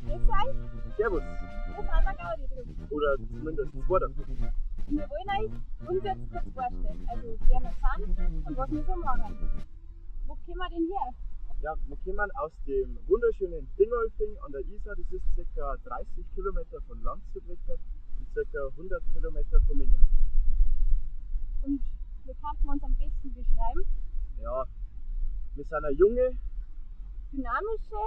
Grüß euch. Servus. Wir sind der Gaudi-Trupp. Oder zumindest zwei davon. Und wir wollen euch uns jetzt kurz vorstellen, also wer wir sind und was wir so machen. Wo kommen wir denn her? Ja, wir kommen aus dem wunderschönen Dingolfing an der Isar. Das ist ca. 30 Kilometer von Landshut weg und ca. 100 Kilometer von Minga. Und wie kann man uns am besten beschreiben? Ja, wir sind eine junge, dynamische,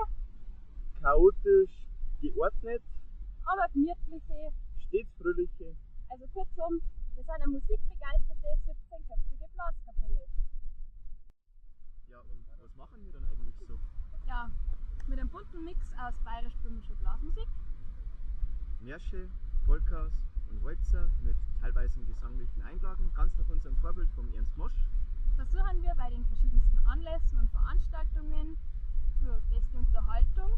chaotisch geordnet, aber gemütliche, stets fröhliche. Also kurzum, wir sind eine musikbegeisterte 17-köpfige Blaskapelle. Ja, und was machen wir dann eigentlich so? Ja, mit einem bunten Mix aus bayerisch-böhmischer Blasmusik, Märsche, Polkas und Walzer mit teilweise gesanglichen Einlagen, ganz nach unserem Vorbild vom Ernst Mosch. Versuchen wir bei den verschiedensten Anlässen und Veranstaltungen für beste Unterhaltung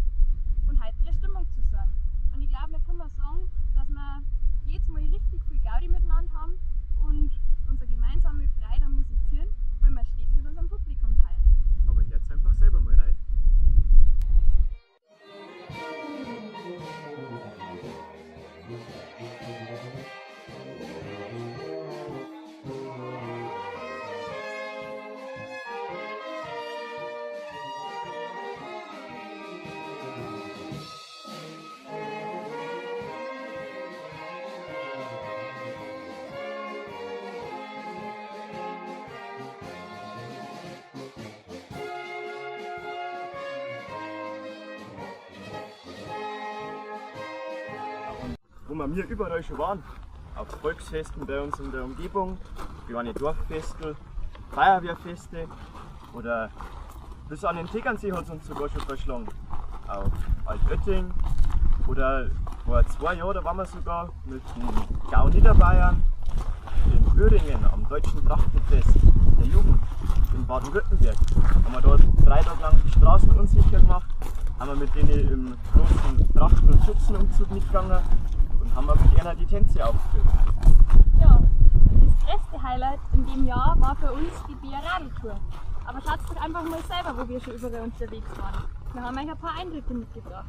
und heitere Stimmung zu sorgen. Und ich glaube, wir können sagen, dass wir jedes Mal richtig viel Gaudi miteinander haben und unsere gemeinsame Freude am Musizieren wollen wir stets mit unserem Publikum teilen. Aber jetzt einfach selber mal rein. Wo wir überall schon waren. Auf Volksfesten bei uns in der Umgebung, kleine Dorffestel, Feuerwehrfeste oder bis an den Tegernsee hat es uns sogar schon verschlagen. Auf Altötting oder vor 2 Jahren, da waren wir sogar mit dem Gau Niederbayern in Öhringen am Deutschen Trachtenfest der Jugend in Baden-Württemberg. Haben wir dort 3 Tage lang die Straßen unsicher gemacht, haben wir mit denen im großen Trachten- und Schützenumzug mitgegangen und haben wir mit einer die Tänze aufgeführt. Ja, und das größte Highlight in dem Jahr war für uns die Bierradl-Tour. Aber schaut doch einfach mal selber, wo wir schon überall unterwegs waren. Wir haben euch ein paar Eindrücke mitgebracht.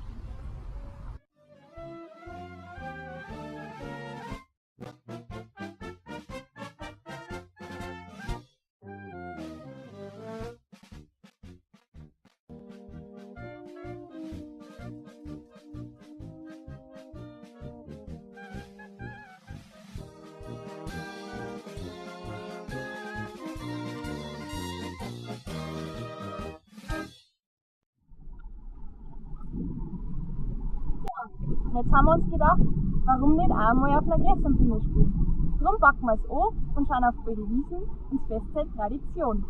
Und jetzt haben wir uns gedacht, warum nicht auch mal auf einer größeren Bühne spielen? Drum packen wir es an und schauen auf alte Wiesen ins Festzelt Tradition.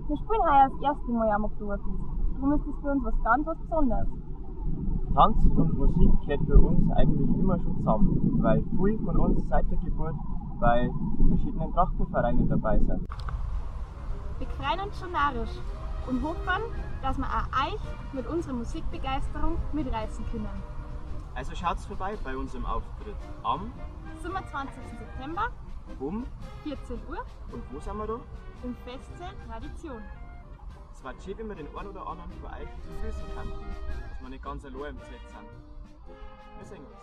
Wir spielen heuer das erste Mal am Oktoberfest. Drum ist das für uns was ganz was Besonderes. Tanz und Musik gehört für uns eigentlich immer schon zusammen, weil viele von uns seit der Geburt bei verschiedenen Trachtenvereinen dabei sind. Wir freuen uns schon narrisch und hoffen, dass wir auch euch mit unserer Musikbegeisterung mitreißen können. Also schaut's vorbei bei unserem Auftritt am 27. September um 14 Uhr. Und wo sind wir da? Im Festzelt Tradition. Es war schön, wenn wir den einen oder anderen von euch begrüßen könnten, dass wir nicht ganz allein im Zelt sind. Wir sehen uns.